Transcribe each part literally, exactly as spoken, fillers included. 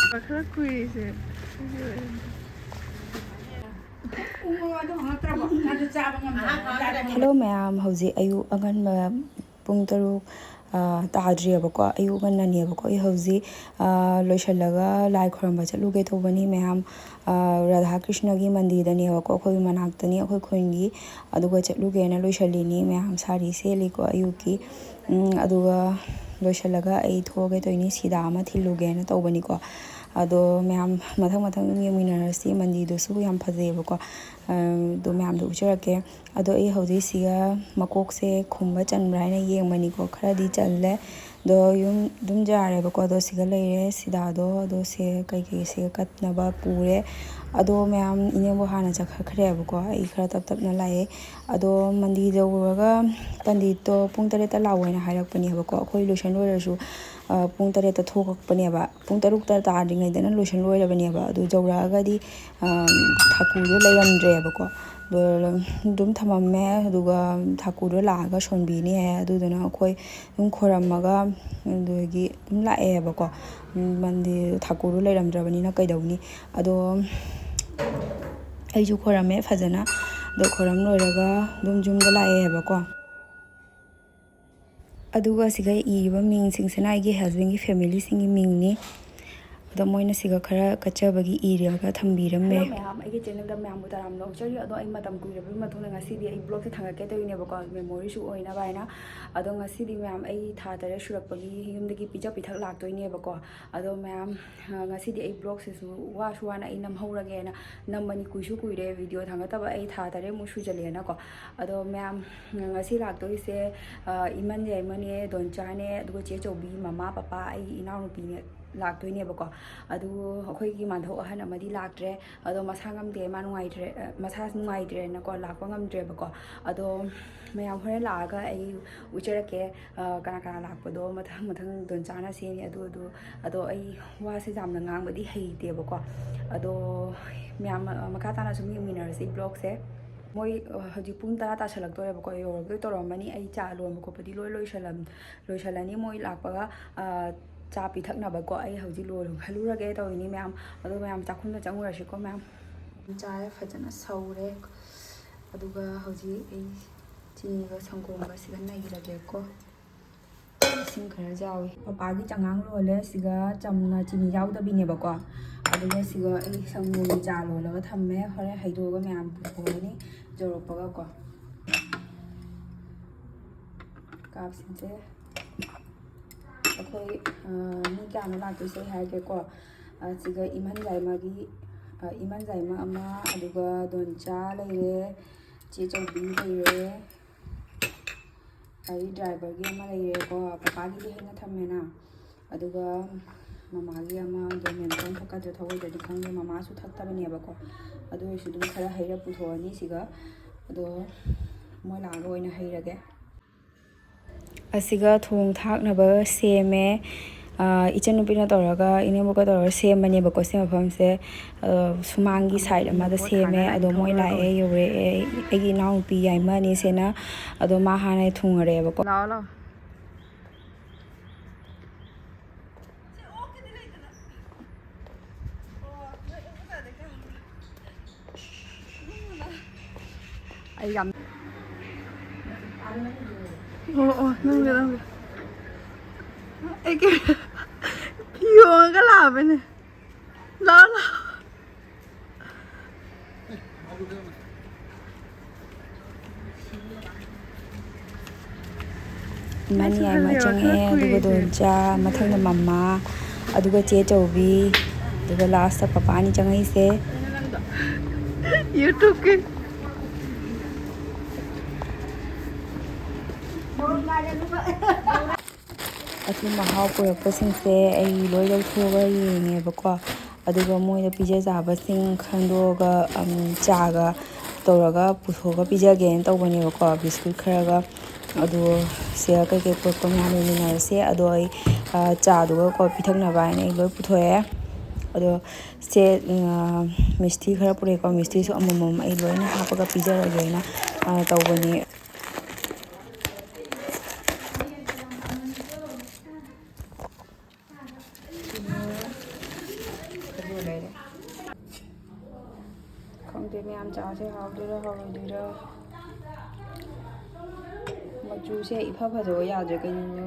ꯈꯔ ꯀꯨꯏꯔꯤꯁꯦ꯫ ꯍꯜꯂꯣ ꯃꯌꯥꯝ, ꯍꯧꯖꯤꯛ ꯑꯌꯨꯛ ꯑꯉꯟꯕ ꯄꯨꯡ ꯇꯔꯨꯛ, ꯑ, ꯇꯥꯗ꯭ꯔꯤꯑꯕꯀꯣ꯫ ꯑꯌꯨꯛ ꯉꯟꯅꯅꯦꯕꯀꯣ꯫ ꯑꯩ ꯍꯧꯖꯤꯛ, ꯑ, ꯂꯣꯏꯁꯤꯜꯂꯒ ꯂꯥꯏ ꯈꯨꯔꯨꯝꯕ ꯆꯠꯂꯨꯒꯦ ꯇꯧꯕꯅꯤ ꯃꯌꯥꯝ꯫ ꯑ, ꯔꯥꯙꯥ ꯀ꯭ꯔꯤꯁꯅꯒꯤ ꯃꯟꯗꯤꯔꯗꯅꯦꯕꯀꯣ, ꯑꯩꯈꯣꯏ ꯃꯅꯥꯛꯇꯅꯤ, ꯑꯩꯈꯣꯏ ꯈꯨꯟꯒꯤ꯫ ꯑꯗꯨꯒ ꯆꯠꯂꯨꯒꯦꯅ ꯂꯣꯏꯁꯤꯜꯂꯤꯅꯤ ꯃꯌꯥꯝ꯫ ꯁꯥꯔꯤ ꯁꯦꯠꯂꯤꯀꯣ ꯑꯌꯨꯛꯀꯤ꯫ ꯎꯝ, ꯑꯗꯨꯒ ꯂꯣꯏꯁꯤꯜꯂꯒ ꯑꯩ ꯊꯣꯛꯑꯒꯦ ꯇꯧꯔꯤꯅꯤ, ꯁꯤꯗꯥ ꯑꯃ ꯊꯤꯜꯂꯨꯒꯦꯅ ꯇꯧꯕꯅꯤꯀꯣ꯫ ꯑꯗꯣ ꯃꯌꯥꯝ ꯃꯊꯪ ꯃꯊꯪ ꯑꯗꯨꯝ ꯌꯦꯡꯃꯤꯟꯅꯔꯁꯤ꯫ ꯃꯟꯗꯤꯔꯗꯨꯁꯨ ꯌꯥꯝ ꯐꯖꯩꯌꯦꯕꯀꯣ꯫ ꯑꯗꯣ ꯃꯌꯥꯝꯗꯣ ꯎꯠꯆꯔꯛꯀꯦ꯫ ꯑꯗꯣ ꯑꯩ ꯍꯧꯖꯤꯛ ꯁꯤꯒ ꯃꯀꯣꯛꯁꯦ ꯈꯨꯝꯕ ꯆꯟꯕ꯭ꯔꯥ ꯍꯥꯏꯅ ꯌꯦꯡꯕꯅꯤꯀꯣ꯫ ꯈꯔꯗꯤ ꯆꯜꯂꯦ꯫ ꯑꯗꯣ ꯌꯨꯝ ꯑꯗꯨꯝ ꯌꯥꯔꯦꯕꯀꯣ꯫ ꯑꯗꯣ ꯁꯤꯒ ꯂꯩꯔꯦ ꯁꯤꯗꯥꯗꯣ꯫ ꯑꯗꯣ ꯁꯤ ꯀꯩꯀꯩ ꯁꯤꯒ ꯀꯠꯅꯕ ꯄꯨꯔꯦ꯫ ꯑꯗꯣ ꯃꯌꯥꯝ ꯏꯅꯦꯕꯨ ꯍꯥꯟꯅ ꯆꯠꯈ꯭ꯔꯈ꯭ꯔꯦꯕꯀꯣ꯫ ꯑꯩ ꯈꯔ ꯇꯞ ꯇꯞꯅ ꯂꯥꯛꯑꯦ꯫ ꯑꯗꯣ ꯃꯟꯗꯤꯔ ꯌꯧꯔꯒ ꯄꯟꯗꯤꯠꯇꯣ ꯄꯨꯡ ꯇꯔꯦꯠꯇ ꯂꯥꯛꯑꯣ ꯍꯥꯏꯅ ꯍꯥꯏꯔꯛꯄꯅꯦꯕꯀꯣ꯫ ꯑꯩꯈꯣꯏ ꯂꯣꯏꯁꯟ ꯂꯣꯏꯔꯁꯨ, ꯑ, ꯄꯨꯡ ꯇꯔꯦꯠꯇ ꯊꯣꯛꯂꯛꯄꯅꯦꯕ꯫ ꯄꯨꯡ ꯇꯔꯨꯛꯇ ꯇꯥꯗ꯭ꯔꯤꯉꯩꯗꯅ ꯂꯣꯏꯁꯟ ꯂꯣꯏꯔꯕꯅꯦꯕ꯫ ꯑꯗꯨ ꯌꯧꯔꯛꯑꯒꯗꯤ, ꯑ, ꯊꯥꯀꯨꯗꯣ ꯂꯩꯔꯝꯗ꯭ꯔꯦꯕꯀꯣ꯫ ꯑꯗꯣ ꯑꯗꯨꯝ ꯊꯝꯃꯝꯃꯦ꯫ ꯑꯗꯨꯒ ꯊꯥꯀꯨꯗꯣ ꯂꯥꯛꯑꯒ ꯁꯣꯟꯕꯤꯅꯤ ꯍꯥꯏ꯫ ꯑꯗꯨꯗꯨꯅ ꯑꯩꯈꯣꯏ ꯑꯗꯨꯝ ꯈꯣꯏꯔꯝꯃꯒ ꯑꯗꯨꯗꯒꯤ ꯑꯗꯨꯝ ꯂꯥꯛꯑꯦꯕꯀꯣ꯫ ꯃꯟꯗꯤꯔ ꯊꯥꯀꯨꯗꯣ ꯂꯩꯔꯝꯗ꯭ꯔꯕꯅꯤꯅ ꯀꯩꯗꯧꯅꯤ? ꯑꯗꯣ ꯑꯩꯁꯨ ꯈꯣꯏꯔꯝꯃꯦ ꯐꯖꯅ꯫ ꯑꯗꯣ ꯈꯣꯏꯔꯝ ꯂꯣꯏꯔꯒ ꯑꯗꯨꯝ ꯌꯨꯝꯗ ꯂꯥꯛꯑꯦꯕꯀꯣ꯫ ꯑꯗꯨꯒ ꯁꯤꯗ ꯏꯔꯤꯕ ꯃꯤꯡꯁꯤꯡꯁꯤꯅ ꯑꯩꯒꯤ ꯍꯁꯕꯦꯟꯒꯤ ꯐꯦꯃꯤꯂꯤꯁꯤꯡꯒꯤ ꯃꯤꯡꯅꯤ꯫ ꯑꯗꯣ ꯃꯣꯏꯅ ꯁꯤꯒ ꯈꯔ ꯀꯠꯆꯕꯒꯤ ꯏꯔꯒ ꯊꯝꯕꯤꯔꯝꯃꯦ꯫ ꯍꯜꯂꯣ ꯃꯌꯥꯝ, ꯑꯩꯒꯤ ꯆꯦꯅꯦꯜꯗ ꯃꯌꯥꯝꯕꯨ ꯇꯔꯥꯝꯅ ꯑꯣꯛꯆꯔꯤ꯫ ꯑꯗꯣ ꯑꯩ ꯃꯇꯝ ꯀꯨꯏꯔꯕꯒꯤ ꯃꯇꯨꯡꯗ ꯉꯁꯤꯗꯤ ꯑꯩ ꯕ꯭ꯂꯣꯒꯁꯦ ꯊꯥꯡꯒꯠꯀꯦ ꯇꯧꯔꯤꯅꯦꯕꯀꯣ, ꯃꯦꯃꯣꯔꯤꯁꯨ ꯑꯣꯏꯅꯕ ꯍꯥꯏꯅ꯫ ꯑꯗꯣ ꯉꯁꯤꯗꯤ ꯃꯌꯥꯝ ꯑꯩ ꯊꯥ ꯇꯔꯦꯠ ꯁꯨꯔꯛꯄꯒꯤ ꯌꯨꯝꯗꯒꯤ ꯄꯤꯖ ꯄꯤꯊꯛ ꯂꯥꯛꯇꯣꯏꯅꯦꯕꯀꯣ꯫ ꯑꯗꯣ ꯃꯌꯥꯝ, ꯑ, ꯉꯁꯤꯗꯤ ꯑꯩ ꯕ꯭ꯂꯣꯒꯁꯤꯁꯨ ꯋꯥꯁꯨ ꯋꯥꯅ ꯑꯩ ꯅꯝꯍꯧꯔꯒꯦꯅ ꯅꯝꯕꯅꯤ꯫ ꯀꯨꯏꯁꯨ ꯀꯨꯏꯔꯦ ꯚꯤꯗꯤꯑꯣ ꯊꯥꯡꯒꯠꯇꯕ ꯑꯩ ꯊꯥ ꯇꯔꯦꯠꯃꯨꯛ ꯁꯨꯖꯜꯂꯛꯑꯦꯅꯀꯣ꯫ ꯑꯗꯣ ꯃꯌꯥꯝ, ꯉꯁꯤ ꯂꯥꯛꯇꯣꯏꯁꯦ, ꯑ, ꯏꯃꯟ ꯌꯥꯏꯃꯅꯦ, ꯗꯣꯟꯆꯥꯅꯦ, ꯑꯗꯨꯒ ꯆꯦ ꯆꯧꯕꯤ, ꯃꯃꯥ, ꯄꯄꯥ, ꯑꯩ ꯏꯅꯥꯎꯅꯨꯄꯤꯅꯦ ꯂꯥꯛꯇꯣꯏꯅꯦꯕꯀꯣ꯫ ꯑꯗꯨ ꯑꯩꯈꯣꯏꯒꯤ ꯃꯥꯟꯙꯧ ꯑꯍꯟ ꯑꯃꯗꯤ ꯂꯥꯛꯇ꯭ꯔꯦ꯫ ꯑꯗꯣ ꯃꯁꯥ ꯉꯝꯗꯦ, ꯃꯥ ꯅꯨꯡꯉꯥꯏꯇ꯭ꯔꯦ, ꯑ, ꯃꯁꯥ ꯅꯨꯡꯉꯥꯏꯇ꯭ꯔꯦꯅꯀꯣ ꯂꯥꯛꯄ ꯉꯝꯗ꯭ꯔꯦꯕꯀꯣ꯫ ꯑꯗꯣ ꯃꯌꯥꯝ ꯍꯣꯔꯦꯟ ꯂꯥꯛꯑꯒ ꯑꯩ ꯎꯠꯆꯔꯛꯀꯦ, ꯑ, ꯀꯅꯥ ꯀꯅꯥ ꯂꯥꯛꯄꯗꯣ ꯃꯊꯪ ꯃꯊꯪ ꯗꯣꯟꯆꯥꯅ ꯁꯦꯝꯃꯤ ꯑꯗꯨ ꯑꯗꯨ꯫ ꯑꯗꯣ ꯑꯩ ꯋꯥꯁꯦ ꯌꯥꯝꯅ ꯉꯥꯡꯕꯗꯤ ꯍꯩꯇꯦꯕꯀꯣ꯫ ꯑꯗꯣ ꯃꯌꯥꯝ, ꯑ, ꯃꯈꯥ ꯇꯥꯅ ꯁꯨꯝ ꯌꯦꯡꯃꯤꯟꯅꯔꯁꯤ ꯕ꯭ꯂꯣꯒꯁꯦ꯫ ꯃꯣꯏ, ꯑ, ꯍꯧꯖꯤꯛ ꯄꯨꯡ ꯇꯔꯥ ꯇꯥꯁꯜꯂꯛꯇꯣꯔꯦꯕꯀꯣ, ꯌꯧꯔꯛꯇꯣꯏ ꯇꯧꯔꯝꯃꯅꯤ꯫ ꯑꯩ ꯆꯥ ꯂꯣꯟꯕ ꯈꯣꯠꯄꯗꯤ ꯂꯣꯏ ꯂꯣꯏꯁꯜꯂꯝ-, ꯂꯣꯏꯁꯜꯂꯅꯤ꯫ ꯃꯣꯏ ꯂꯥꯛꯄꯒ, ꯑ, ꯆꯥ ꯄꯤꯊꯛꯅꯕꯀꯣ ꯑꯩ ꯍꯧꯖꯤꯛ ꯂꯣꯜꯂꯨ ꯈꯜꯂꯨꯔꯒꯦ ꯇꯧꯔꯤꯅꯤ ꯃꯌꯥꯝ꯫ ꯑꯗꯣ ꯃꯌꯥꯝ ꯆꯥꯛꯈꯨꯝꯗ ꯆꯪꯉꯨꯔꯁꯤꯀꯣ ꯃꯌꯥꯝ꯫ ꯆꯥꯔꯦ, ꯐꯖꯅ ꯁꯧꯔꯦ꯫ ꯑꯗꯨꯒ ꯍꯧꯖꯤꯛ ꯑꯩ ꯆꯤꯅꯤꯒ ꯁꯪꯒꯣꯝꯒ ꯁꯤꯒ ꯅꯩꯔꯒꯦꯀꯣ꯫ ꯏꯁꯤꯡ ꯈꯔ ꯌꯥꯎꯏ꯫ ꯄꯄꯥꯒꯤ ꯆꯉꯥꯡ ꯂꯣꯜꯂꯦ꯫ ꯁꯤꯒ ꯆꯝꯅ ꯆꯤꯅꯤ ꯌꯥꯎꯗꯕꯤꯅꯦꯕꯀꯣ꯫ ꯑꯗꯨꯒ ꯁꯤꯒ ꯑꯩ ꯁꯪꯒꯣꯝꯒꯤ ꯆꯥ ꯂꯣꯜꯂꯒ ꯊꯝꯃꯦ꯫ ꯍꯣꯔꯦꯟ ꯍꯩꯗꯣꯛꯑꯒ ꯃꯌꯥꯝ ꯄꯨꯊꯣꯛꯑꯅꯤ ꯌꯧꯔꯛꯄꯒꯀꯣ꯫ ꯀꯥꯞꯁꯤꯟꯁꯦ꯫ ꯑꯩꯈꯣꯏ, ꯑ, ꯃꯤ ꯀꯌꯥꯅꯣ ꯂꯥꯛꯇꯣꯏꯁꯦ ꯑꯩ ꯍꯥꯏꯔꯒꯦꯀꯣ꯫ ꯑ, ꯁꯤꯒ ꯏꯃꯟꯖꯥꯏꯃꯒꯤ, ꯑ, ꯏꯃꯟꯖꯥꯏꯃ ꯑꯃ, ꯑꯗꯨꯒ ꯗꯣꯟꯆꯥ ꯂꯩꯔꯦ, ꯆꯦ ꯆꯧꯕꯤ ꯂꯩꯔꯦ, ꯒꯥꯔꯤ ꯗ꯭ꯔꯥꯏꯚꯔꯒꯤ ꯑꯃ ꯂꯩꯔꯦꯀꯣ, ꯄꯄꯥꯒꯤꯗꯤ ꯍꯦꯟꯅ ꯊꯝꯃꯦꯅ꯫ ꯑꯗꯨꯒ ꯃꯃꯥꯒꯤ ꯑꯃ ꯗꯣꯃꯦꯟꯇꯣꯟ ꯊꯛꯀꯗ꯭ꯔꯥ ꯊꯛꯑꯣꯏꯗ꯭ꯔꯗꯤ ꯈꯪꯗꯦ, ꯃꯃꯥꯁꯨ ꯊꯛꯇꯕꯅꯦꯕꯀꯣ꯫ ꯑꯗꯨ ꯑꯣꯏꯔꯁꯨ ꯑꯗꯨꯝ ꯈꯔ ꯍꯩꯔ ꯄꯨꯊꯣꯛꯑꯅꯤ ꯁꯤꯒ꯫ ꯑꯗꯣ ꯃꯣꯏ ꯂꯥꯛꯑꯒ ꯑꯣꯏꯅ ꯍꯩꯔꯒꯦ꯫ ꯑꯁꯤꯒ ꯊꯣꯡ ꯊꯥꯛꯅꯕ ꯁꯦꯝꯃꯦ꯫ ꯑ, ꯏꯆꯟꯅꯨꯄꯤꯅ ꯇꯧꯔꯒ, ꯏꯅꯦꯝꯕꯣꯛꯀ ꯇꯧꯔꯒ ꯁꯦꯝꯕꯅꯦꯕꯀꯣ ꯁꯤ ꯃꯐꯝꯁꯦ꯫ ꯑ, ꯁꯨꯃꯥꯡꯒꯤ ꯁꯥꯏꯠ ꯑꯃꯗ ꯁꯦꯝꯃꯦ꯫ ꯑꯗꯣ ꯃꯣꯏ ꯂꯥꯛꯑꯦ, ꯌꯧꯔꯛꯑꯦ꯫ ꯑꯩꯒꯤ ꯏꯅꯥꯎꯅꯨꯄꯤ ꯌꯥꯏꯃ ꯑꯅꯤꯁꯤꯅ꯫ ꯑꯗꯣ ꯃꯥ ꯍꯥꯟꯅ ꯊꯨꯡꯉꯔꯦꯕꯀꯣ꯫ ꯂꯥꯛꯑꯣ, ꯂꯥꯛꯑꯣ꯫ ꯑꯩ ꯌꯥꯝ ꯑꯣ, ꯑꯣ, ꯅꯪꯒ, ꯅꯪꯒ꯫ ꯑꯩ ꯀꯩ-, ꯐꯤ ꯍꯣꯡꯉꯒ ꯂꯥꯛꯑꯕꯅꯦ꯫ ꯂꯥꯛꯑꯣ, ꯂꯥꯛꯑꯣ꯫ ꯏꯃꯥꯅꯤ ꯌꯥꯏꯃ ꯆꯪꯉꯛꯑꯦ, ꯑꯗꯨꯒ ꯗꯣꯟꯆꯥ, ꯃꯊꯪꯗ ꯃꯃꯥ, ꯑꯗꯨꯒ ꯆꯦ ꯆꯧꯕꯤ, ꯑꯗꯨꯒ ꯂꯥꯁꯇ ꯄꯄꯥꯅꯤ ꯆꯪꯉꯛꯏꯁꯦ꯫ YouTube-ꯀꯤ꯫ ꯑꯊꯨꯝ ꯑꯍꯥꯎ ꯄꯨꯔꯛꯄꯁꯤꯡꯁꯦ ꯑꯩ ꯂꯣꯏ ꯂꯧꯊꯣꯛꯑꯒ ꯌꯦꯡꯉꯦꯕꯀꯣ꯫ ꯑꯗꯨꯒ ꯃꯣꯏꯗ ꯄꯤꯖ ꯆꯥꯕꯁꯤꯡ ꯈꯟꯗꯣꯛꯑꯒ, ꯎꯝ, ꯆꯥꯒ ꯇꯧꯔꯒ ꯄꯨꯊꯣꯛꯑꯒ ꯄꯤꯖꯒꯦꯅ ꯇꯧꯕꯅꯦꯕꯀꯣ, ꯕꯤꯁꯀꯨꯠ ꯈꯔꯒ꯫ ꯑꯗꯣ ꯁꯤꯗ ꯀꯩꯀꯩ ꯄꯨꯔꯛꯄ ꯃꯌꯥꯝ ꯌꯦꯡꯃꯤꯟꯅꯔꯁꯦ꯫ ꯑꯗꯣ ꯑꯩ, ꯑ, ꯆꯥꯗꯨꯒꯀꯣ ꯄꯤꯊꯛꯅꯕ ꯍꯥꯏꯅ ꯑꯩ ꯂꯣꯏ ꯄꯨꯊꯣꯛꯑꯦ꯫ ꯑꯗꯣ ꯁꯦ, ꯑ, ꯃꯤꯁꯇꯤ ꯈꯔ ꯄꯨꯔꯛꯑꯦꯀꯣ, ꯃꯤꯁꯇꯤꯁꯨ ꯑꯃꯃꯝ ꯑꯩ ꯂꯣꯏꯅ ꯍꯥꯞꯄꯒ ꯄꯤꯖꯔꯒꯦꯅ, ꯑ, ꯇꯧꯕꯅꯦ꯫ ꯃꯌꯥꯝ ꯆꯥꯁꯦ꯫ ꯍꯥꯎꯗꯣꯏꯔꯥ ꯍꯥꯎꯔꯣꯏꯗꯣꯏꯔꯥ? ꯃꯆꯨꯁꯦ ꯏꯐ ꯐꯖꯕ ꯌꯥꯗ꯭ꯔꯦ ꯀꯩꯅꯣ꯫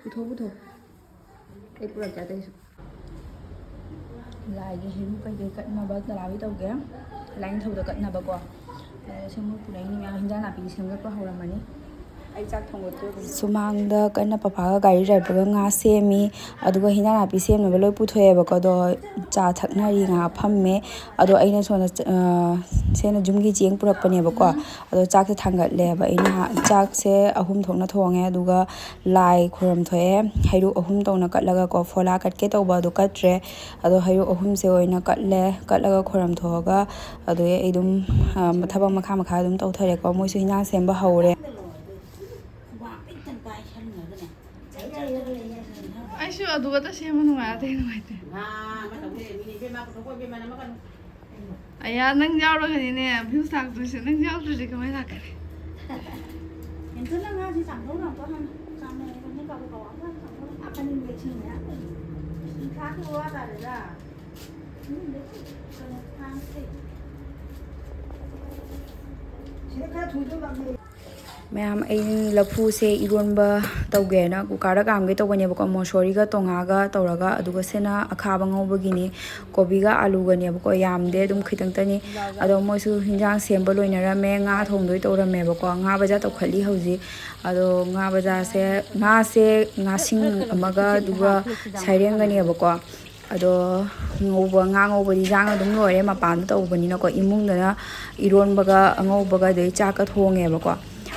ꯄꯨꯊꯣꯛ, ꯄꯨꯊꯣꯛ꯫ ꯑꯩ ꯄꯨꯔꯛꯀꯦ ꯑꯇꯩꯁꯨ꯫ ꯂꯥꯏꯒꯤ ꯍꯩꯔꯨꯛ ꯀꯩꯀꯩ ꯀꯠꯅꯕ ꯇꯔꯥꯕꯤ ꯇꯧꯒꯦ꯫ ꯂꯥꯏꯅꯤꯡꯊꯧꯗ ꯀꯠꯅꯕꯀꯣ꯫ ꯑꯗꯣ ꯁꯦꯝꯃꯨ ꯄꯨꯔꯛꯏꯅꯤ ꯃꯌꯥꯝ꯫ ꯍꯤꯟꯖꯥꯡ ꯅꯥꯄꯤ ꯁꯦꯝꯒꯠꯄ ꯍꯧꯔꯝꯃꯅꯤ꯫ ꯑꯩ ꯆꯥꯛ ꯊꯣꯡꯒꯠꯇꯣꯔꯤ꯫ ꯁꯨꯃꯥꯡꯗ ꯀꯟꯅ ꯄꯄꯥꯒ ꯒꯥꯔꯤ ꯗ꯭ꯔꯥꯏꯚꯔꯒ ꯉꯥ ꯁꯦꯝꯃꯤ꯫ ꯑꯗꯨꯒ ꯍꯤꯟꯖꯥꯡ ꯅꯥꯄꯤ ꯁꯦꯝꯅꯕ ꯂꯣꯏ ꯄꯨꯊꯣꯛꯑꯦꯕꯀꯣ꯫ ꯑꯗꯣ ꯆꯥ ꯊꯛꯅꯔꯤ, ꯉꯥꯏꯍꯥꯛ ꯐꯝꯃꯦ꯫ ꯑꯗꯣ ꯑꯩꯅ ꯁꯣꯝꯗ ꯆ-, ꯑ, ꯁꯦꯅ ꯌꯨꯝꯒꯤ ꯆꯦꯡ ꯄꯨꯔꯛꯄꯅꯦꯕꯀꯣ꯫ ꯑꯗꯣ ꯆꯥꯛꯁꯦ ꯊꯥꯡꯒꯠꯂꯦꯕ ꯑꯩꯅ꯫ ꯆꯥꯛꯁꯦ ꯑꯍꯨꯝ ꯊꯣꯛꯅ ꯊꯣꯡꯉꯦ꯫ ꯑꯗꯨꯒ ꯂꯥꯏ ꯈꯨꯔꯨꯝ ꯊꯣꯛꯑꯦ꯫ ꯍꯩꯔꯨꯛ ꯑꯍꯨꯝ ꯇꯧꯅ ꯀꯠꯂꯒꯀꯣ꯫ ꯐꯣꯂꯥ ꯀꯠꯀꯦ ꯇꯧꯕ ꯑꯗꯨ ꯀꯠꯇ꯭ꯔꯦ꯫ ꯑꯗꯣ ꯍꯩꯔꯨꯛ ꯑꯍꯨꯝꯁꯦ ꯑꯣꯏꯅ ꯀꯠꯂꯦ꯫ ꯀꯠꯂꯒ ꯈꯨꯔꯨꯝ ꯊꯣꯛꯑꯒ ꯑꯗꯨꯗꯩ ꯑꯩ ꯑꯗꯨꯝ, ꯑ, ꯊꯕꯛ ꯃꯈꯥ ꯃꯈꯥ ꯑꯗꯨꯝ ꯇꯧꯊꯔꯦꯀꯣ꯫ ꯃꯣꯏꯁꯨ ꯍꯤꯟꯖꯥꯡ ꯁꯦꯝꯕ ꯍꯧꯔꯦ꯫ ꯑꯩꯁꯨ ꯑꯗꯨꯒ ꯁꯦꯝꯕ ꯅꯨꯡꯉꯥꯏ, ꯑꯇꯩ ꯅꯨꯡꯉꯥꯏꯇꯦ꯫ ꯑꯌꯥ, ꯅꯪ ꯌꯥꯎꯔꯒꯅꯤꯅꯦ views ꯂꯥꯛꯇꯣꯏꯁꯦ꯫ ꯅꯪ ꯌꯥꯎꯗ꯭ꯔꯗꯤ ꯀꯃꯥꯏꯅ ꯂꯥꯛꯀꯅꯤ? ꯍꯦꯟꯊꯨꯅ ꯉꯥꯁꯤ ꯆꯥꯝꯊꯣꯛ ꯂꯥꯎꯊꯣꯛ ꯍꯥꯟꯅ꯫ ꯆꯥꯝꯃ ꯂꯩꯔꯝꯃꯦ ꯀꯕꯛ ꯀꯕꯛ ꯑꯝꯇ ꯆꯥꯝꯊꯣꯛ꯫ ꯑꯀꯟꯕ ꯏꯁꯤꯡ ꯃꯌꯥꯝ ꯂꯩ꯫ ꯏꯁꯤꯡ ꯈꯥꯛꯀꯤ ꯋꯥ ꯇꯥꯔꯦꯗ꯫ ꯎꯝ, ꯀꯩꯅꯣ, ꯊꯥꯡ ꯁꯦ꯫ ꯁꯤꯗ ꯈꯔ ꯊꯨꯗꯣꯏ ꯃꯥꯜꯂꯦ꯫ ꯃꯌꯥꯝ, ꯑꯩ ꯂꯐꯨꯁꯦ ꯏꯔꯣꯟꯕ ꯇꯧꯒꯦꯅ ꯀꯨꯀꯥꯔꯗ ꯀꯥꯝꯒꯦ ꯇꯧꯕꯅꯦꯕꯀꯣ, ꯃꯣꯁꯣꯔꯤꯒ ꯇꯣꯉꯥꯒ ꯇꯧꯔꯒ, ꯑꯗꯨꯒ ꯁꯤꯅ ꯑꯈꯥꯕ ꯉꯧꯕꯒꯤꯅꯤ, ꯀꯣꯕꯤꯒ ꯑꯥꯂꯨꯒꯅꯦꯕꯀꯣ, ꯌꯥꯝꯗꯦ, ꯑꯗꯨꯝ ꯈꯤꯇꯪꯇꯅꯤ꯫ ꯑꯗꯣ ꯃꯣꯏꯁꯨ ꯍꯤꯟꯖꯥꯡ ꯁꯦꯝꯕ ꯂꯣꯏꯅꯔꯝꯃꯦ, ꯉꯥ ꯊꯣꯡꯗꯣꯏ ꯇꯧꯔꯝꯃꯦꯕꯀꯣ, ꯉꯥ ꯕꯖꯥꯔ ꯇꯧꯈꯠꯂꯤ ꯍꯧꯖꯤꯛ꯫ ꯑꯗꯣ ꯉꯥ ꯕꯖꯥꯔꯁꯦ, ꯉꯥꯁꯦ ꯉꯥꯁꯤꯡ ꯑꯃꯒ ꯑꯗꯨꯒ ꯁꯩꯔꯦꯡꯒꯅꯦꯕꯀꯣ꯫ ꯑꯗꯣ ꯉꯧꯕ, ꯉꯥ ꯉꯧꯕꯗꯤ ꯏꯟꯖꯥꯡ ꯑꯗꯨꯝ ꯂꯣꯏꯔꯦ, ꯃꯄꯥꯟꯗ ꯇꯧꯕꯅꯤꯅꯀꯣ꯫ ꯏꯃꯨꯡꯗꯅ ꯏꯔꯣꯟꯕꯒ ꯑꯉꯧꯕꯒ ꯑꯗꯩ ꯆꯥꯛꯀ ꯊꯣꯡꯉꯦꯕꯀꯣ꯫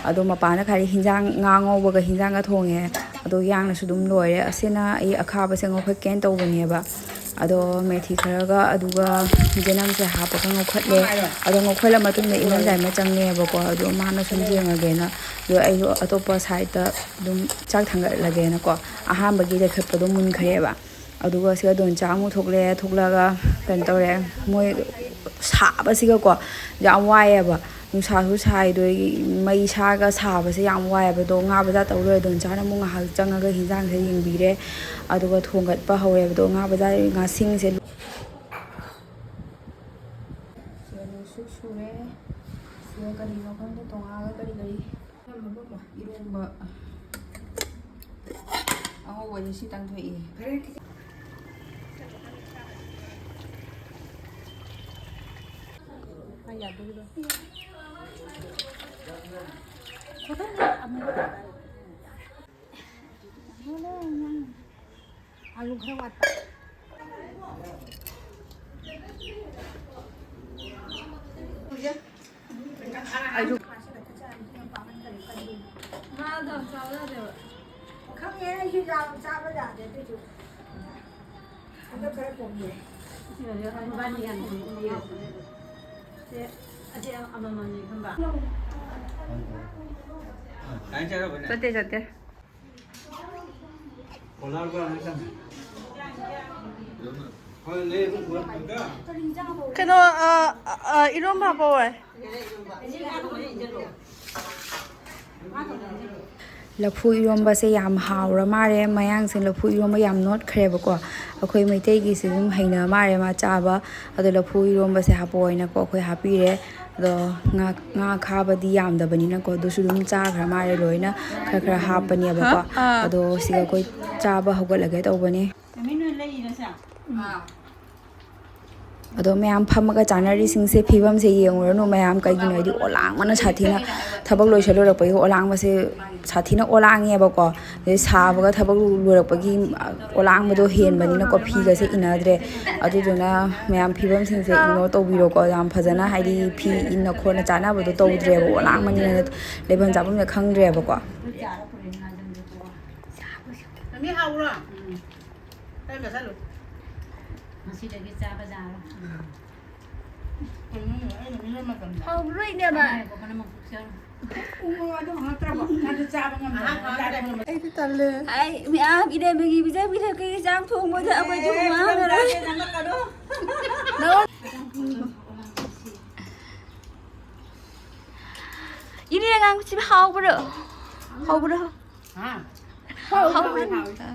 ꯑꯗꯣ ꯃꯄꯥꯟꯗ ꯈꯥꯏꯗꯤ ꯍꯤꯟꯖꯥꯡ, ꯉꯥ ꯉꯧꯕꯒ ꯍꯤꯟꯖꯥꯡꯒ ꯊꯣꯡꯉꯦ꯫ ꯑꯗꯣ ꯌꯥꯡꯅꯁꯨ ꯑꯗꯨꯝ ꯂꯣꯏꯔꯦ꯫ ꯑꯁꯤꯅ ꯑꯩ ꯑꯈꯥꯕꯁꯦ ꯉꯧꯈꯠꯀꯦꯅ ꯇꯧꯕꯅꯦꯕ꯫ ꯑꯗꯣ ꯃꯦꯊꯤ ꯈꯔꯒ ꯑꯗꯨꯒ ꯌꯦꯅꯝꯁꯦ ꯍꯥꯞꯄꯒ ꯉꯧꯈꯠꯂꯦ꯫ ꯑꯗꯣ ꯉꯧꯈꯠꯂ ꯃꯇꯨꯡꯗ ꯏꯅꯝꯖꯥꯏꯃ ꯆꯪꯉꯦꯕꯀꯣ, ꯑꯗꯣ ꯃꯥꯅ ꯁꯨꯝ ꯌꯦꯡꯉꯒꯦꯅ꯫ ꯑꯗꯣ ꯑꯩꯁꯨ ꯑꯇꯣꯞꯄ ꯁꯥꯏꯠꯇ ꯑꯗꯨꯝ ꯆꯥꯛ ꯊꯥꯡꯒꯠꯂꯒꯦꯅꯀꯣ꯫ ꯑꯍꯥꯟꯕꯒꯤ ꯂꯩꯈꯠꯄꯗꯣ ꯃꯨꯟꯈ꯭ꯔꯦꯕ꯫ ꯑꯗꯨꯒ ꯁꯤꯗ ꯗꯣꯟꯆꯥ ꯑꯃꯨꯛ ꯊꯣꯛꯂꯛꯑꯦ꯫ ꯊꯣꯛꯂꯛꯑꯒ ꯀꯩꯅꯣ ꯇꯧꯔꯦ, ꯃꯣꯏ ꯁꯥꯕꯁꯤꯒꯀꯣ ꯌꯥꯝ ꯋꯥꯏꯑꯦꯕ꯫ ꯅꯨꯡꯁꯥꯁꯨ ꯁꯥꯏꯗꯣꯏ, ꯃꯩ ꯁꯥꯒ ꯁꯥꯕꯁꯦ ꯌꯥꯝ ꯋꯥꯏꯑꯦꯕ꯫ ꯑꯗꯣ ꯉꯥ ꯕꯖꯥꯔ ꯇꯧ ꯂꯣꯏꯔꯦ꯫ ꯗꯣꯟꯆꯥꯅ ꯑꯃꯨꯛ ꯉꯥꯏꯍꯥꯛ ꯆꯪꯉꯒ ꯍꯤꯟꯖꯥꯡꯁꯦ ꯌꯦꯡꯕꯤꯔꯦ꯫ ꯑꯗꯨꯒ ꯊꯣꯡꯒꯠꯄ ꯍꯧꯔꯦꯕ꯫ ꯑꯗꯣ ꯉꯥ ꯕꯖꯥꯔ ꯉꯥꯁꯤꯡꯁꯦ ꯁꯤꯗ ꯅꯨꯡꯁꯨꯛ ꯁꯨꯔꯦ꯫ ꯁꯤꯗ ꯀꯔꯤꯅꯣ ꯈꯪꯗꯦ, ꯇꯣꯉꯥꯟꯕ ꯀꯔꯤ ꯀꯔꯤ ꯏꯔꯣꯝꯕ ꯑꯉꯧꯕꯁꯦ ꯁꯤꯇꯪ ꯊꯣꯛꯏ꯫ ꯑꯂꯨ ꯈꯔ ꯋꯥꯠꯄ꯫ ꯑꯩꯁꯨ ꯃꯥꯗꯣ ꯆꯥꯕ ꯌꯥꯗꯦꯕ꯫ ꯈꯪꯉꯦ, ꯑꯩꯁꯨ ꯌꯥꯝ ꯆꯥꯕ ꯌꯥꯗꯦ ꯑꯗꯨꯏꯁꯨ꯫ ꯍꯟꯗꯛ ꯈꯔ ꯄꯣꯝꯃꯦ꯫ ꯁꯤ ꯍꯧꯖꯤꯛ ꯑꯩꯈꯣꯏ ꯃꯕꯥꯅꯤ ꯌꯥꯝ ꯊꯣꯡꯉꯦ꯫ ꯁꯦ, ꯑꯁꯤ ꯑꯃꯃꯝꯅꯤ ꯈꯪꯕ꯫ ꯆꯠꯇꯦ, ꯆꯠꯇꯦ꯫ ꯀꯩꯅꯣ, ꯑ, ꯑ, ꯏꯔꯣꯝꯕ ꯍꯥꯞꯄꯛꯑꯣ꯫ ꯂꯐꯨ ꯏꯔꯣꯝꯕꯁꯦ ꯌꯥꯝ ꯍꯥꯎꯔ ꯃꯥꯜꯂꯦ꯫ ꯃꯌꯥꯡꯁꯦ ꯂꯐꯨ ꯏꯔꯣꯝꯕ ꯌꯥꯝ ꯅꯣꯠꯈ꯭ꯔꯦꯕꯀꯣ꯫ ꯑꯩꯈꯣꯏ ꯃꯩꯇꯩꯒꯤꯁꯦ ꯑꯗꯨꯝ ꯍꯩꯅ ꯃꯥꯜꯂꯦ ꯃꯥ ꯆꯥꯕ꯫ ꯑꯗꯣ ꯂꯐꯨ ꯏꯔꯣꯝꯕꯁꯦ ꯍꯥꯞꯄꯛꯑꯣꯅꯀꯣ ꯑꯩꯈꯣꯏ ꯍꯥꯞꯄꯤꯔꯦ꯫ ꯑꯗꯣ ꯉꯥ, ꯉꯥ ꯈꯥꯕꯗꯤ ꯌꯥꯝꯗꯕꯅꯤꯅꯀꯣ, ꯑꯗꯨꯁꯨ ꯑꯗꯨꯝ ꯆꯥꯈ꯭ꯔ ꯃꯥꯜꯂꯦ ꯂꯣꯏꯅ, ꯈꯔ ꯈꯔ ꯍꯥꯞꯄꯅꯦꯕꯀꯣ꯫ ꯍꯥ? ꯑꯥ꯫ ꯑꯗꯣ ꯁꯤꯗ ꯑꯩꯈꯣꯏ ꯆꯥꯕ ꯍꯧꯒꯠꯂꯒꯦ ꯇꯧꯕꯅꯦ꯫ ꯑꯗꯣ ꯃꯌꯥꯝ ꯐꯝꯃꯒ ꯆꯥꯅꯔꯤꯁꯤꯡꯁꯦ, ꯐꯤꯕꯝꯁꯦ ꯌꯦꯡꯉꯨꯔꯅꯨ ꯃꯌꯥꯝ, ꯀꯩꯒꯤꯅꯣ ꯍꯥꯏꯗꯤ ꯑꯣꯂꯥꯡꯕꯅ ꯁꯥꯊꯤꯅ, ꯊꯕꯛ ꯂꯣꯏꯁꯜ ꯂꯣꯏꯔꯛꯄꯒꯤ ꯑꯣꯂꯥꯡꯕꯁꯦ ꯁꯥꯊꯤꯅ ꯑꯣꯂꯥꯡꯉꯦꯕꯀꯣ꯫ ꯑꯗꯩ ꯁꯥꯕꯒ ꯊꯕꯛ ꯂꯣꯏꯔꯛꯄꯒꯤ ꯑꯣꯂꯥꯡꯕꯗꯣ ꯍꯦꯟꯕꯅꯤꯅꯀꯣ, ꯐꯤꯒꯁꯦ ꯏꯟꯅꯗ꯭ꯔꯦ꯫ ꯑꯗꯨꯗꯨꯅ ꯃꯌꯥꯝ ꯐꯤꯕꯝꯁꯤꯡꯁꯦ ignore ꯇꯧꯕꯤꯔꯣꯀꯣ꯫ ꯌꯥꯝ ꯐꯖꯅ ꯍꯥꯏꯗꯤ ꯐꯤ ꯏꯟꯅ ꯈꯣꯠꯅ ꯆꯥꯅꯕꯗꯣ ꯇꯧꯗ꯭ꯔꯦꯕ, ꯑꯣꯂꯥꯡꯕꯅꯤꯅ ꯂꯩꯐꯝ ꯆꯥꯐꯝꯁꯦ ꯈꯪꯗ꯭ꯔꯦꯕꯀꯣ꯫ ꯃꯃꯤ ꯍꯥꯎꯕ꯭ꯔꯣ? ꯀꯔꯝꯕ ꯆꯠꯂꯨ? ꯉꯁꯤꯗꯒꯤ ꯆꯥꯕ ꯌꯥꯔꯣꯏ꯫ ꯍꯥꯎꯕ꯭ꯔꯣ, ꯏꯅꯦꯃ? ꯉꯥꯏꯈꯣ, ꯃꯅꯝ ꯑꯃꯨꯛ ꯊꯣꯛꯆꯔꯣꯏ꯫ ꯎ ꯃꯣꯔꯣꯛ ꯑꯗꯨ ꯍꯪꯉꯛꯇ꯭ꯔꯕꯣ? ꯅꯪꯗꯤ ꯆꯥꯕ ꯉꯝꯗꯕ꯫ ꯑꯩꯗꯤ ꯇꯜꯂꯦ꯫ ꯑꯩ ꯃꯌꯥꯝ ꯏꯅꯦ ꯃꯦꯒꯤ ꯄꯤꯖ ꯄꯤꯊꯛꯀꯦ, ꯆꯥꯛ ꯊꯣꯡꯕꯗ ꯑꯩꯈꯣꯏ ꯊꯣꯡꯕ ꯉꯝꯃꯔꯣꯏ꯫ ꯏꯅꯦ, ꯑꯉꯥꯡꯕꯁꯤꯕꯨ ꯍꯥꯎꯕ꯭ꯔꯣ? ꯍꯥꯎꯕ꯭ꯔꯣ? ꯍꯥ? ꯍꯥꯎꯕ꯭ꯔꯣ? ꯍꯥꯎꯕ꯭ꯔꯣ?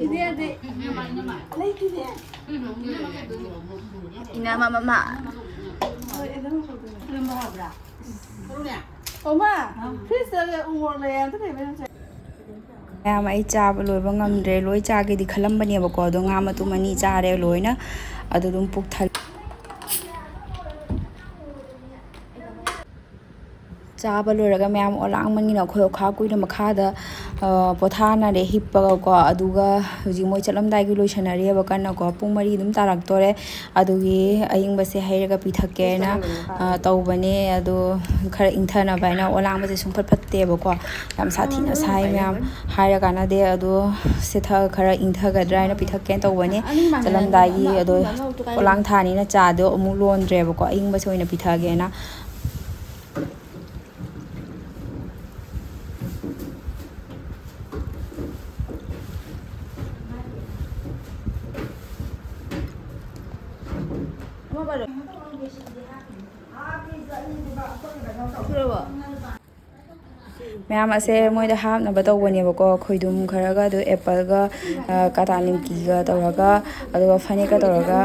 ꯏꯅꯦꯗꯤ ꯂꯩꯇꯦꯅꯦ꯫ ꯏꯅꯝꯃ ꯃꯃꯥ꯫ ꯑꯣꯃꯥ, ꯐ꯭ꯔꯤꯖꯇ ꯎ ꯃꯣꯔꯣꯛ ꯂꯩ, ꯑꯝꯇ ꯂꯩꯕ ꯌꯥꯝ ꯆꯥꯏ꯫ ꯃꯌꯥꯝ, ꯑꯩ ꯆꯥꯕ ꯂꯣꯏꯕ ꯉꯝꯗ꯭ꯔꯦ꯫ ꯂꯣꯏ ꯆꯥꯒꯦꯗꯤ ꯈꯜꯂꯝꯕꯅꯦꯕꯀꯣ, ꯑꯗꯣ ꯉꯥ ꯃꯇꯨꯝ ꯑꯅꯤ ꯆꯥꯔꯦ ꯂꯣꯏꯅ꯫ ꯑꯗꯨ ꯑꯗꯨꯝ ꯄꯨꯛ ꯊꯜꯂꯦ꯫ ꯆꯥꯕ ꯂꯣꯏꯔꯒ ꯃꯌꯥꯝ ꯑꯣꯂꯥꯡꯃꯟꯒꯤꯅ ꯑꯩꯈꯣꯏ ꯑꯣꯈꯥ ꯀꯨꯏꯅ ꯃꯈꯥꯗ, ꯑ, ꯄꯣꯊꯥꯅꯔꯦ ꯍꯤꯞꯄꯒꯀꯣ꯫ ꯑꯗꯨꯒ ꯍꯧꯖꯤꯛ ꯃꯣꯏ ꯆꯠꯂꯝꯗꯥꯏꯒꯤ ꯂꯣꯏꯁꯟꯅꯔꯤꯑꯕ ꯀꯟꯅꯀꯣ꯫ ꯄꯨꯡ ꯃꯔꯤ ꯑꯗꯨꯝ ꯇꯥꯔꯛꯇꯣꯔꯦ꯫ ꯑꯗꯨꯒꯤ ꯑꯌꯤꯡꯕꯁꯦ ꯍꯩꯔꯒ ꯄꯤꯊꯛꯀꯦꯅ, ꯑ, ꯇꯧꯕꯅꯦ꯫ ꯑꯗꯣ ꯈꯔ ꯏꯪꯊꯅꯕ ꯍꯥꯏꯅ ꯑꯣꯂꯥꯡꯕꯁꯦ ꯁꯨꯡꯐꯠ ꯐꯠꯇꯦꯕꯀꯣ꯫ ꯌꯥꯝ ꯁꯥꯊꯤꯅ ꯁꯥꯏ ꯃꯌꯥꯝ꯫ ꯍꯥꯏꯔ ꯀꯥꯟꯅꯗꯦ꯫ ꯑꯗꯣ ꯁꯦ ꯊ-, ꯈꯔ ꯏꯪꯊꯒꯗ꯭ꯔꯥ ꯍꯥꯏꯅ ꯄꯤꯊꯛꯀꯦꯅ ꯇꯧꯕꯅꯦ꯫ ꯆꯠꯂꯝꯗꯥꯏꯒꯤ ꯑꯗꯣ ꯄꯣꯂꯥꯡ ꯊꯥꯅꯤꯅ ꯆꯥꯗꯣ ꯑꯃꯨꯛ ꯂꯣꯟꯗ꯭ꯔꯦꯕꯀꯣ, ꯑꯏꯪꯕꯁꯦ ꯑꯣꯏꯅ ꯄꯤꯊꯛꯑꯒꯦꯅ꯫ ꯃꯌꯥꯝ ꯑꯁꯦ ꯃꯣꯏꯗ ꯍꯥꯞꯅꯕ ꯇꯧꯕꯅꯦꯕꯀꯣ, ꯈꯣꯏꯗꯨꯝ ꯈꯔꯒ, ꯑꯗꯨ ꯑꯦꯄꯜꯒ, ꯑ, ꯀꯥꯇꯥ ꯅꯤꯝꯀꯤꯒ ꯇꯧꯔꯒ, ꯑꯗꯨꯒ ꯐꯅꯦꯛꯀ ꯇꯧꯔꯒ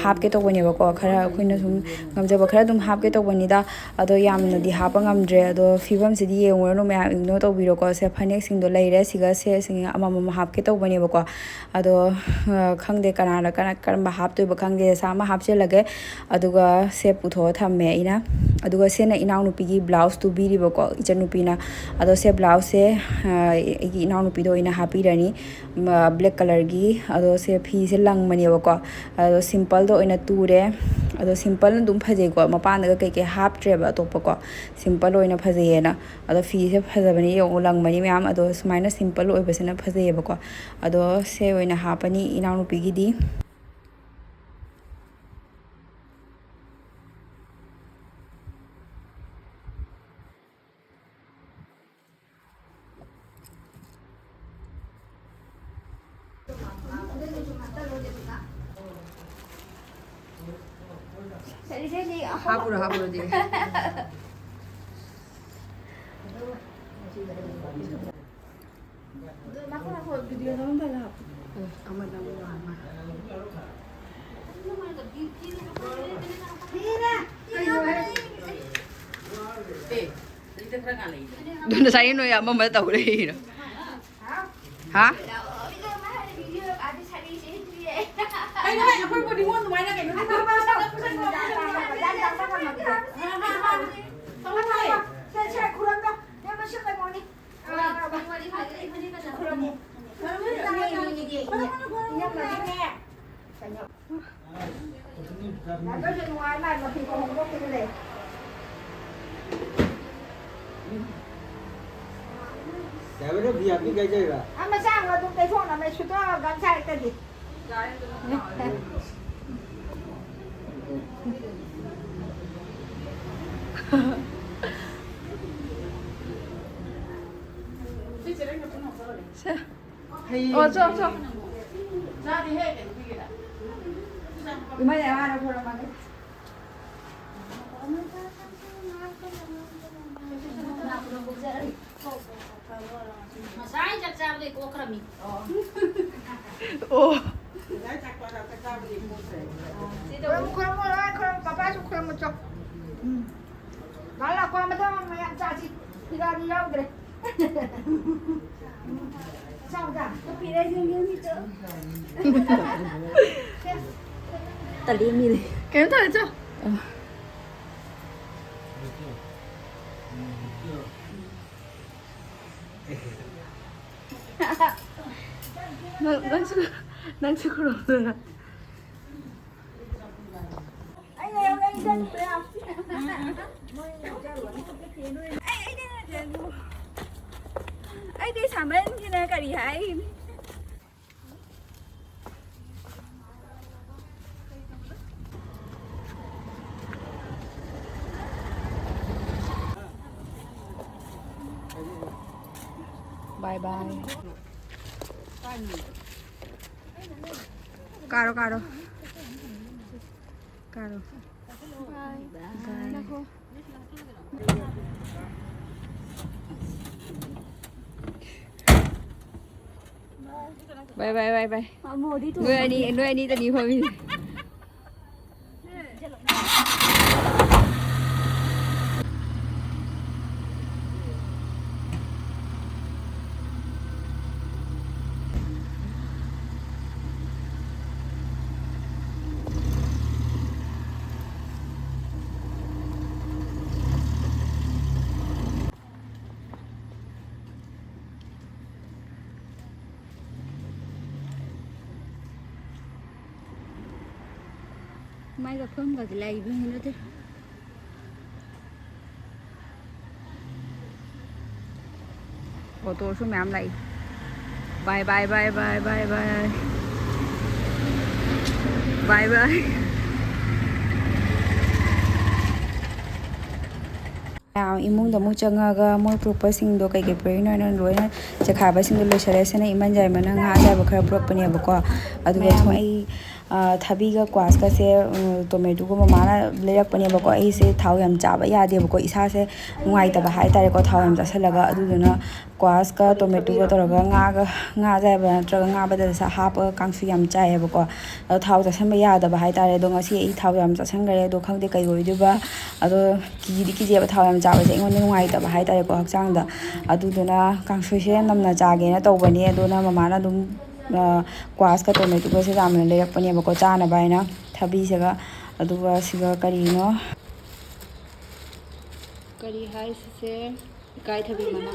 ꯍꯥꯞꯀꯦ ꯇꯧꯕꯅꯦꯕꯀꯣ꯫ ꯈꯔ ꯑꯩꯈꯣꯏꯅ ꯁꯨꯝ ꯉꯝꯖꯕ ꯈꯔ ꯑꯗꯨꯝ ꯍꯥꯞꯀꯦ ꯇꯧꯕꯅꯤꯗ꯫ ꯑꯗꯣ ꯌꯥꯝꯅꯗꯤ ꯍꯥꯞꯄ ꯉꯝꯗ꯭ꯔꯦ꯫ ꯑꯗꯣ ꯐꯤꯕꯝꯁꯤꯗꯤ ꯌꯦꯡꯉꯨꯔꯅꯨ ꯃꯌꯥꯝ, ꯏꯒꯅꯣꯔ ꯇꯧꯕꯤꯔꯣꯀꯣ꯫ ꯁꯦ ꯐꯅꯦꯛꯁꯤꯡꯗꯣ ꯂꯩꯔꯦ, ꯁꯤꯒ ꯁꯦꯠꯁꯤꯡ ꯑꯃꯃꯝ ꯍꯥꯞꯀꯦ ꯇꯧꯕꯅꯦꯕꯀꯣ꯫ ꯑꯗꯣ, ꯑ, ꯈꯪꯗꯦ ꯀꯅꯥꯅ ꯀꯅꯥ-, ꯀꯔꯝꯕ ꯍꯥꯞꯇꯣꯏꯕ ꯈꯪꯗꯦ꯫ ꯁꯦ ꯑꯃ ꯍꯥꯞꯆꯤꯜꯂꯒꯦ꯫ ꯑꯗꯨꯒ ꯁꯦ ꯄꯨꯊꯣꯛꯑ ꯊꯝꯃꯦ ꯑꯩꯅ꯫ ꯑꯗꯨꯒ ꯁꯦꯅ ꯏꯅꯥꯎꯅꯨꯄꯤꯒꯤ ꯕ꯭ꯂꯥꯎꯁ ꯇꯨꯕꯤꯔꯤꯕꯀꯣ, ꯏꯆꯟꯅꯨꯄꯤꯅ꯫ ꯑꯗꯣ ꯁꯦ ꯕ꯭ꯂꯥꯎꯁꯁꯦ, ꯑ, ꯑꯩꯒꯤ ꯏꯅꯥꯎꯅꯨꯄꯤꯗ ꯑꯣꯏꯅ ꯍꯥꯞꯄꯤꯔꯅꯤ꯫ ꯃ-, ꯕ꯭ꯂꯦꯛ ꯀꯂꯔꯒꯤ꯫ ꯑꯗꯣ ꯁꯦ ꯐꯤꯁꯦ ꯂꯪꯕꯅꯦꯕꯀꯣ꯫ ꯑꯗꯣ ꯁꯤꯝꯄꯜꯗ ꯑꯣꯏꯅ ꯇꯨꯔꯦ꯫ ꯑꯗꯣ simple ꯑꯗꯨꯝ ꯐꯖꯩꯀꯣ, ꯃꯄꯥꯟꯗꯒ ꯀꯩꯀꯩ ꯍꯥꯞꯇ꯭ꯔꯦꯕ ꯑꯇꯣꯞꯄꯀꯣ, simple ꯑꯣꯏꯅ ꯐꯖꯩꯌꯦꯅ꯫ ꯑꯗꯣ ꯐꯤꯁꯦ ꯐꯖꯕꯅꯤ ꯌꯦꯡꯉꯣ, ꯂꯪꯕꯅꯤ ꯃꯌꯥꯝ꯫ ꯑꯗꯣ ꯁꯨꯃꯥꯏꯅ simple ꯑꯣꯏꯕꯁꯤꯅ ꯐꯖꯩꯌꯦꯕꯀꯣ꯫ ꯑꯗꯣ ꯁꯦ ꯑꯣꯏꯅ ꯍꯥꯞꯄꯅꯤ ꯏꯅꯥꯎꯅꯨꯄꯤꯒꯤꯗꯤ꯫ ꯍꯥꯞꯄꯨꯔꯣ, ꯍꯥꯞꯄꯨꯔꯣ, ꯑꯗꯨꯗꯤ꯫ ꯑꯗꯣ ꯉꯥꯏꯈꯣ, ꯉꯥꯏꯈꯣ, video ꯅꯝꯃꯝꯗꯥꯏꯗ ꯍꯥꯞꯄꯣ꯫ ꯑꯦ, ꯑꯃ ꯅꯝꯃꯣ, ꯑꯃ꯫ ꯑꯗꯨ ꯉꯁꯥꯏꯒꯤ ꯅꯣꯏ ꯑꯃ ꯑꯃ ꯇꯧ ꯂꯩꯔꯤꯔꯣ? ꯍꯥ? ꯀꯩꯅꯣ ꯍꯥꯏꯁꯦ, ꯑꯩꯈꯣꯏꯕꯨ ꯅꯤꯉꯣꯜ ꯑꯗꯨꯃꯥꯏꯅ ꯀꯩꯅꯣ ꯁꯦ, ꯁꯦ, ꯈꯨꯔꯨꯝꯃꯣ꯫ ꯏꯅꯝꯃꯒꯤꯅꯦ꯫ ꯀꯩꯅꯣ? ꯌꯥꯝ ꯅꯨꯡꯉꯥꯏ ꯃꯥ ꯃꯐꯤ ꯈꯣꯡ ꯍꯣꯡꯗꯣꯛꯈꯤꯕ ꯂꯩ꯫ ꯌꯥꯕꯅ V I P ꯀꯥꯏꯖꯩꯔꯥ? ꯑꯥ, ꯃꯆꯥ ꯑꯃ ꯑꯗꯨꯝ ꯇꯩꯊꯣꯛꯅꯕ ꯁꯨꯇꯣꯛꯑꯒ ꯒꯝꯁꯥꯏ ꯀꯗꯤ꯫ ꯁꯦ꯫ ꯑꯣ, ꯆꯣ, ꯆꯣ꯫ ꯏꯃꯥ ꯌꯥꯔ ꯈꯣꯏꯔꯝꯃꯒꯦ꯫ ꯉꯁꯥꯏ ꯆꯥꯛ ꯆꯥꯕꯗꯩ ꯇꯣꯛꯈ꯭ꯔꯃꯤ꯫ ꯑꯣ꯫ ꯈꯨꯔꯨꯝꯃꯨ, ꯈꯨꯔꯨꯝꯃꯨ, ꯂꯣꯏ ꯈꯨꯔꯨꯝꯃꯨ, ꯄꯄꯥꯁꯨ ꯈꯨꯔꯨꯝꯃꯨ ꯆꯣ꯫ ꯎꯝ꯫ ꯂꯥꯛꯑꯣ, ꯂꯥꯛꯑꯣ, ꯃꯊꯪ ꯃꯌꯥꯝ ꯆꯥꯁꯤ꯫ ꯐꯤꯔꯥꯗꯤ ꯌꯥꯎꯗ꯭ꯔꯦ꯫ ꯆꯥꯎꯗ꯫ ꯇꯜꯂꯤ ꯃꯤꯗꯤ꯫ ꯀꯩꯅꯣ ꯇꯧꯔꯦ, ꯆꯣ꯫ ꯅꯪ, ꯅꯪꯁꯨ, ꯅꯪꯁꯨ ꯈꯨꯔꯨꯝꯗꯅ꯫ ꯑꯩꯗꯤ ꯁꯥꯃꯟꯒꯤꯅ ꯀꯔꯤ ꯍꯥꯏ꯫ Bye bye. ꯀꯥꯔꯣ, ꯀꯥꯔꯣ꯫ ꯀꯥꯔꯣ꯫ Bye. Bye. Bye, bye, bye, bye. ꯅꯣꯏ ꯑꯅꯤ, ꯅꯣꯏ ꯑꯅꯤꯗꯅꯤ ꯐꯝꯃꯤꯁꯦ꯫ ꯃꯥꯏ ꯀꯛꯐꯝꯒꯗꯤ ꯂꯩꯕ ꯅꯠꯇꯦ꯫ ꯑꯣꯇꯣꯁꯨ ꯃꯌꯥꯝ ꯂꯥꯛꯏ꯫ Bye, bye, bye, bye, bye, bye꯫ Bye, bye꯫ ꯃꯌꯥꯝ ꯏꯃꯨꯡꯗ ꯑꯃꯨꯛ ꯆꯪꯉꯒ ꯃꯣꯏ ꯄꯨꯔꯛꯄꯁꯤꯡꯗꯣ ꯀꯩꯀꯩ ꯄꯨꯔꯛꯏꯅꯣ ꯍꯥꯏꯅ ꯂꯣꯏꯅ ꯆꯈꯥꯏꯕꯁꯤꯡꯗꯣ ꯂꯣꯏꯁꯤꯜꯂꯦ꯫ ꯁꯤꯅ ꯏꯃꯟ ꯖꯥꯏꯃꯅ ꯉꯥ ꯑꯌꯥꯏꯕ ꯈꯔ ꯄꯨꯔꯛꯄꯅꯦꯕꯀꯣ꯫ ꯑꯗꯨꯒ ꯃꯌꯥꯝ ꯊꯣꯡ ꯑꯩ, ꯑ, ꯊꯕꯤꯒ ꯀ꯭ꯋꯥꯁꯀꯁꯦ, ꯎꯝ, ꯇꯣꯃꯦꯇꯣꯒ ꯃꯃꯥꯅ ꯂꯩꯔꯛꯄꯅꯦꯕꯀꯣ꯫ ꯑꯩꯁꯦ ꯊꯥꯎ ꯌꯥꯝ ꯆꯥꯕ ꯌꯥꯗꯦꯕꯀꯣ, ꯏꯁꯥꯁꯦ ꯅꯨꯡꯉꯥꯏꯇꯕ ꯍꯥꯏꯇꯥꯔꯦꯀꯣ, ꯊꯥꯎ ꯌꯥꯝ ꯆꯥꯁꯤꯜꯂꯒ꯫ ꯑꯗꯨꯗꯨꯅ ꯀ꯭ꯋꯥꯁꯀ ꯇꯣꯃꯦꯇꯣꯒ ꯇꯧꯔꯒ ꯉꯥꯒ, ꯉꯥ ꯑꯌꯥꯏꯕ ꯅꯠꯇ꯭ꯔꯒ ꯉꯥ ꯕꯗꯜꯁꯦ ꯍꯥꯞꯄꯒ ꯀꯥꯡꯁꯨ ꯌꯥꯝ ꯆꯥꯏꯌꯦꯕꯀꯣ꯫ ꯑꯗꯣ ꯊꯥꯎ ꯆꯥꯁꯤꯟꯕ ꯌꯥꯗꯕ ꯍꯥꯏꯇꯥꯔꯦ꯫ ꯑꯗꯣ ꯉꯁꯤ ꯑꯩ ꯊꯥꯎ ꯌꯥꯝ ꯆꯥꯁꯤꯟꯈꯔꯦ꯫ ꯑꯗꯣ ꯈꯪꯗꯦ ꯀꯩ ꯑꯣꯏꯗꯣꯏꯕ꯫ ꯑꯗꯣ ꯀꯤꯗꯤ ꯀꯤꯖꯩꯕ ꯊꯥꯎ ꯌꯥꯝ ꯆꯥꯕꯁꯦ ꯑꯩꯉꯣꯟꯗ ꯅꯨꯡꯉꯥꯏꯇꯕ ꯍꯥꯏꯇꯥꯔꯦꯀꯣ ꯍꯛꯆꯥꯡꯗ꯫ ꯑꯗꯨꯗꯨꯅ ꯀꯥꯡꯁꯣꯏꯁꯦ ꯅꯝꯅ ꯆꯥꯒꯦꯅ ꯇꯧꯕꯅꯦ꯫ ꯑꯗꯨꯅ ꯃꯃꯥꯅ ꯑꯗꯨꯝ, ꯑ, ꯀ꯭ꯋꯥꯁꯀ ꯇꯣꯃꯦꯇꯣꯒꯁꯦ ꯌꯥꯝꯅ ꯂꯩꯔꯛꯄꯅꯦꯕꯀꯣ ꯆꯥꯅꯕ ꯍꯥꯏꯅ ꯊꯕꯤꯁꯤꯒ꯫ ꯑꯗꯨꯒ ꯁꯤꯒ ꯀꯔꯤꯅꯣ? ꯀꯔꯤ ꯍꯥꯏꯁꯤꯁꯦ? ꯏꯀꯥꯏꯊꯕꯤ ꯃꯅꯥ꯫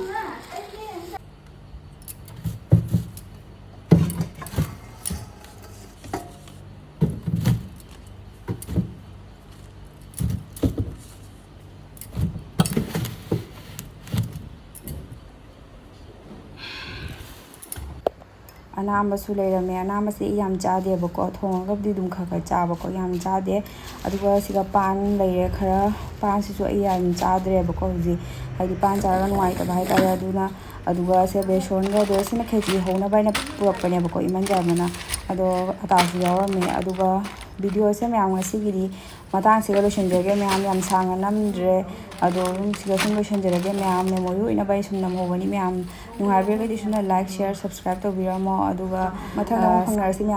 ꯑꯅꯥꯝꯕꯁꯨ ꯂꯩꯔꯝꯃꯦ꯫ ꯑꯅꯥꯝꯕꯁꯦ ꯑꯩ ꯌꯥꯝ ꯆꯥꯗꯦꯕꯀꯣ, ꯊꯣꯡꯉꯒꯕꯨꯗꯤ ꯑꯗꯨꯝ ꯈꯔ ꯈꯔ ꯆꯥꯕꯀꯣ, ꯌꯥꯝ ꯆꯥꯗꯦ꯫ ꯑꯗꯨꯒ ꯁꯤꯒ ꯄꯥꯟ ꯂꯩꯔꯦ ꯈꯔ, ꯄꯥꯟꯁꯤꯁꯨ ꯑꯩ ꯌꯥꯝ ꯆꯥꯗ꯭ꯔꯦꯕꯀꯣ ꯍꯧꯖꯤꯛ, ꯍꯥꯏꯗꯤ ꯄꯥꯟ ꯆꯥꯔꯒ ꯅꯨꯡꯉꯥꯏꯇꯕ ꯍꯥꯏꯇꯥꯔꯦ꯫ ꯑꯗꯨꯅ ꯑꯗꯨꯒ ꯁꯦ ꯕꯦꯁꯣꯟꯒꯗꯣ, ꯁꯤꯅ ꯈꯦꯆꯤ ꯍꯧꯅꯕ ꯍꯥꯏꯅ ꯄꯨꯔꯛꯄꯅꯦꯕꯀꯣ ꯏꯃꯟꯖꯕꯅ꯫ ꯑꯗꯣ ꯑꯇꯥꯁꯨ ꯌꯥꯎꯔꯝꯃꯦ꯫ ꯑꯗꯨꯒ ꯚꯤꯗꯤꯑꯣꯁꯦ ꯃꯌꯥꯝ ꯉꯁꯤꯒꯤꯗꯤ ꯃꯇꯥꯡꯁꯤꯒ ꯂꯣꯏꯁꯤꯟꯖꯔꯒꯦ ꯃꯌꯥꯝ, ꯌꯥꯝ ꯁꯥꯡꯅ ꯅꯝꯗ꯭ꯔꯦ꯫ ꯑꯗꯣ ꯑꯗꯨꯝ ꯁꯤꯗ ꯁꯨꯝ ꯂꯣꯏꯁꯤꯟꯖꯔꯒꯦ ꯃꯌꯥꯝ, ꯃꯦꯃꯣꯔꯤ ꯑꯣꯏꯅꯕ ꯑꯩ ꯁꯨꯝ ꯅꯝꯍꯧꯕꯅꯤ ꯃꯌꯥꯝ꯫ ꯅꯨꯡꯉꯥꯏꯕꯤꯔꯒꯗꯤ ꯁꯨꯝꯅ like, share, subscribe ꯇꯧꯕꯤꯔꯝꯃꯣ꯫ ꯑꯗꯨꯒ ꯃꯊꯪꯗ ꯑꯃꯨꯛ ꯐꯪꯅꯔꯁꯤ꯫